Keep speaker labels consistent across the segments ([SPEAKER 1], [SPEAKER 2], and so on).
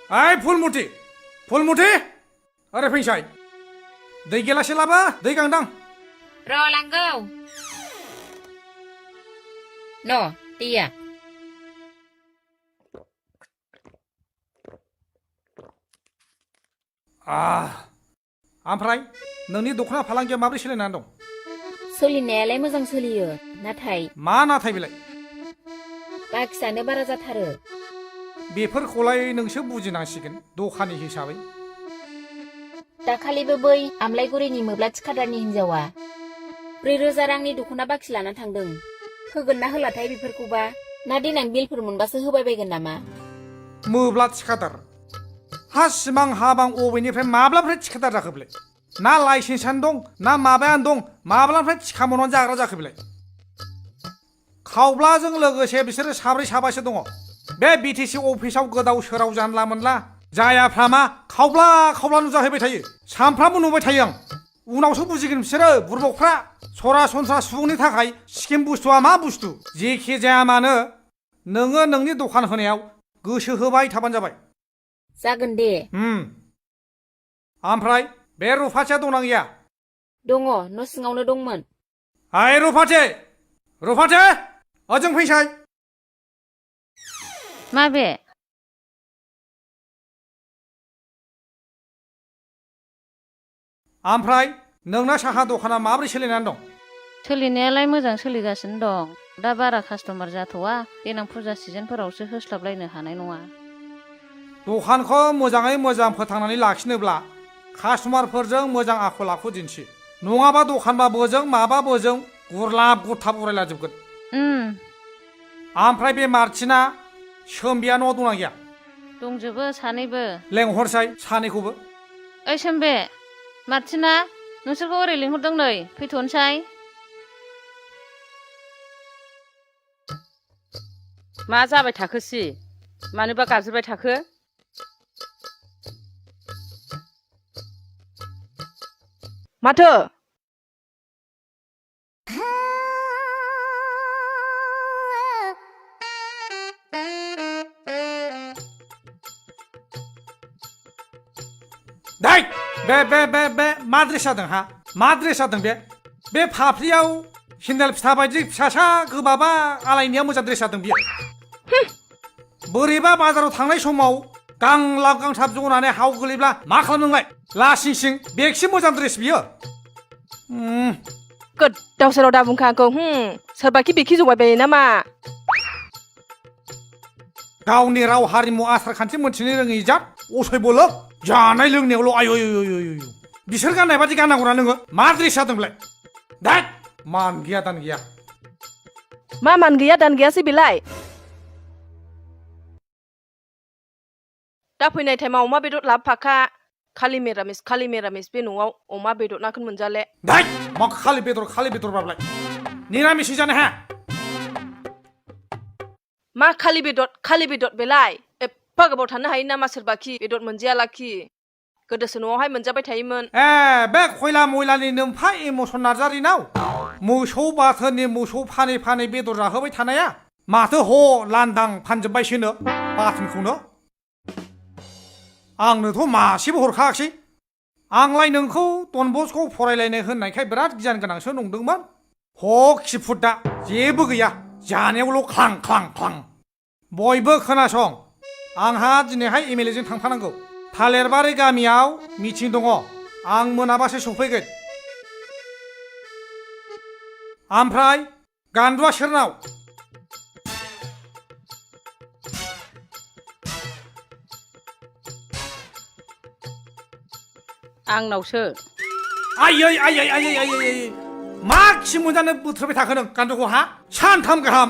[SPEAKER 1] ओइ फुलमुथि ओरै फैसाय दै गिलासे लाबो दै गांदां
[SPEAKER 2] र' लांगौ न' दैया
[SPEAKER 1] ओमफ्राय नोंनि दख'ना फालांगिया माबोरै सोलिनानै दं
[SPEAKER 2] सोलिनायालाय मोजां सोलियो नाथाय
[SPEAKER 1] मा नाथाय बेलाय
[SPEAKER 2] बाखियानो बारा जाथारो
[SPEAKER 1] बेफोरखौलाय नोंसो बुजिनांसिगोन दखानि हिसाबै
[SPEAKER 2] दाखालिबो बै आमलायगुरिनि मोब्ला थिखादारनि हिनजावा 4,000 रांनि दख'ना बाखि लाना थांदों होगोन ना होलाथाय बेफोरखौबा ना देनां बिलफोर मोनबासो होबाय बायगोन नामा
[SPEAKER 1] मोब्ला थिखादार हा सिमां हाबां अबेनिफ्राय माब्लानिफ्राय थिखादार जाखो बेलाय ना लाइसेन्सआनो दं ना माबायानो दं माब्लानिफ्राय थिखा मावनानै जाग्रा जाखो बेलाय खावब्लाजों लोगोसे बिसोरो साब्रै साबासो दङ बे बिटिसि अफिसाव गोदाव सोराव जानला मोनला जायाफ्रामा खावब्ला नुजाहैबाय थायो सानफ्रामबो नुबाय थायो आं उनावसो बुजिगोन बिसोरो बुरबकफ्रा सरासनस्रा सुबुंनि थाखाय स्किम बुस्थुआ मा बुस्थु जेखि जाया मानो नोङो नोंनि दखान होनायाव गोसो होबाय थाबानो जाबाय
[SPEAKER 2] जागोन दे
[SPEAKER 1] ओमफ्राय बे रुफाथिया दंना गैया
[SPEAKER 2] दङ न' सिङावनो दंमोन
[SPEAKER 1] ओइ रुफाथि ओजों फैसाय
[SPEAKER 3] माबे
[SPEAKER 1] ओमफ्राय नोंना साहा दखाना माबोरै सोलिनानै दं
[SPEAKER 3] सोलिनायालाय मोजां सोलिगासिनो दं दा बारा कास्टमार जाथ'वा देनां फुजा सिजोनफोरावसो होस्लाबलायनो हानाय नङा
[SPEAKER 1] दखानखौ मोजाङै मोजां फोथांनानै लाखिनोब्ला कास्टमारफोरजों मोजां आखल आखु दिन्थि नङाबा दखानबा बोजों माबा बोजों गुरलाब गुरथाब उरायलाजोबगोन ओमफ्राय बे मार्टिना सोम्बिया न' दंना गैया
[SPEAKER 3] दंजोबो सानैबो
[SPEAKER 1] लेंहरसाय सानैखौबो
[SPEAKER 3] ओइ सोम्बे मार्टिना नोंसोरखौ ओरै लिंहरदों नै फैथ'नोसै
[SPEAKER 4] मा जाबाय थाखोसि मानोबा गाबज्रिबाय थाखो
[SPEAKER 5] माथो
[SPEAKER 1] दाय बे मा ड्रेस जादों हा मा ड्रेस जादों बे फाफ्लियाव हिन्देल फिथा बायदि फिसासा गोबाबा आलायनाया मोजां ड्रेस जादों बियो बोरैबा बाजाराव थांनाय समाव गांलाब गांथाब जनानै हाव गोलैब्ला मा खालाम नोंलाय लासिं सिं बेगसि मोजां ड्रेस बियो
[SPEAKER 5] गोदाव सोराव दा बुंखा आंखौ सोरबाखि बेखि जबाय बायो नामा
[SPEAKER 1] गावनि राव हारिमु आसार खान्थि मोनथिनो रोङै जात असयबोलो जानाय लोंनायावल' आय बिसोर गाननाय बादि गाननांगौना नोङो मा ड्रेस जादोंलाय दाय मान गैया दान गैया
[SPEAKER 5] मा मान गैया दान गैयासै बेलाय दा फैनाय टाइमाव अमा बेदर लाबोफाखा खालि मिरामिस बे न'आव अमा बेदर नाखौनो मोनजाले
[SPEAKER 1] दाय मा खालि बेदर बाबलाय निरामिस जानो हाया
[SPEAKER 5] मा खालि बेदर बेलाय एफा गोबाव थानो हायो नामा सोरबाखि बेदर मोनजायालाखि गोदोसो न'आवहाय मोनजाबाय थायोमोन
[SPEAKER 1] बे खयला मयलानि नोमफा इमसन नार्जारिनाव मोसौ बाथोननि मोसौ फानै बेदर जाहोबाय थानाया माथो ह लांदां फानजोब्बायसोनो बाथोनखौनो आंनोथ' मासेबो हरखायाखसै आंलाय नोंखौ डन बस्क'आव फरायलायनो होननायखाय बिराद गियान गोनांसो नंदोंमोन हक खिफुट दा जेबो गैया जानायावल' ख्लां बयबो खोनासं आंहा दिनैहाय एमएलए जों थांफानांगौ थालिरबारि गामियाव मिटिं दङ आं मोनाबासो सफैगोन ओमफ्राय गान्दुआ सोरनाव
[SPEAKER 4] आंनावसो
[SPEAKER 1] आयै मा खि मोनजानो बोथ्रोबाय थाखो नों गान्दुखौ हा सानथाम गाहाम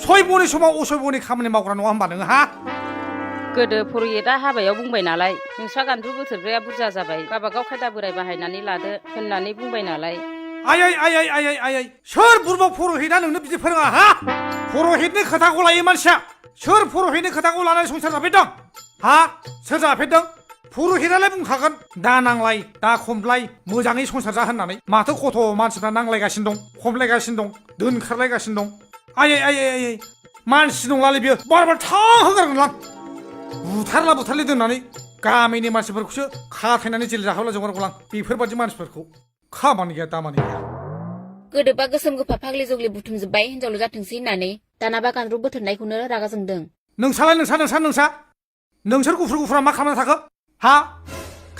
[SPEAKER 1] सयबनि समाव असयबनि खामानि मावग्रा नङा होमबा नोङो हा
[SPEAKER 4] गोदो पुर'हितआ हाबायाव बुंबाय नालाय नोंस्रा गान्दु बोथोरग्राया बुरजा जाबाय गावबागाव खायदा बोराय बाहायनानै लादो होननानै बुंबाय नालाय
[SPEAKER 1] आयै सोर बुरबाव पुर'हितआ नोंनो बिदि फोरोङा हा पुर'हितनि खोथाखौ लायो मानसिया सोर पुर'हितनि खोथाखौ लानानै संसार जाफेरदों हा सोर जाफेरदों पुर'हितआलाय बुंखागोन दा नांलाय दा खमलाय मोजाङै संसार जा होननानै माथो गथ' मानसिफ्रा नांलायगासिनो दं खमलायगासिनो दं दोनखारलायगासिनो दं आयै मानसि नंलालै बियो बार थां होगारगोनलां बुथारला बुथारलि दोननानै गामिनि मानसिफोरखौसो खाथायनानै जेल जाहोब्ला जगारगौलां बेफोरबादि मानसिफोरखौ खामानि गैया दामानि गैया
[SPEAKER 2] गोदोबा गोसोम गोफा फाग्लि जग्लि बुथुमजोब्बाय हिनजावल' जाथोंसै होननानै दानाबा गानरु बोथोरनायखौनो रागा जोंदों।
[SPEAKER 1] नोंसालाय नोंसोर गुफुर गुफुरा मा खालामना थाखो हा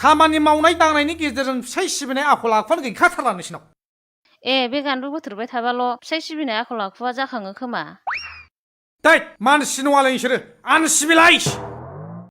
[SPEAKER 1] खामानि मावनाय दांनायनि गेजेरजों फिसाय सिबिनाय आखल आखुआनो गैखाथारला नोंसिनाव
[SPEAKER 3] ए बे गानरु बोथोरबाय थाबाल' फिसाय सिबिनाय आखल आखुआ जाखाङो खोमा।
[SPEAKER 1] दै मानसि नङालाय नोंसोरो आनसिभिलाइज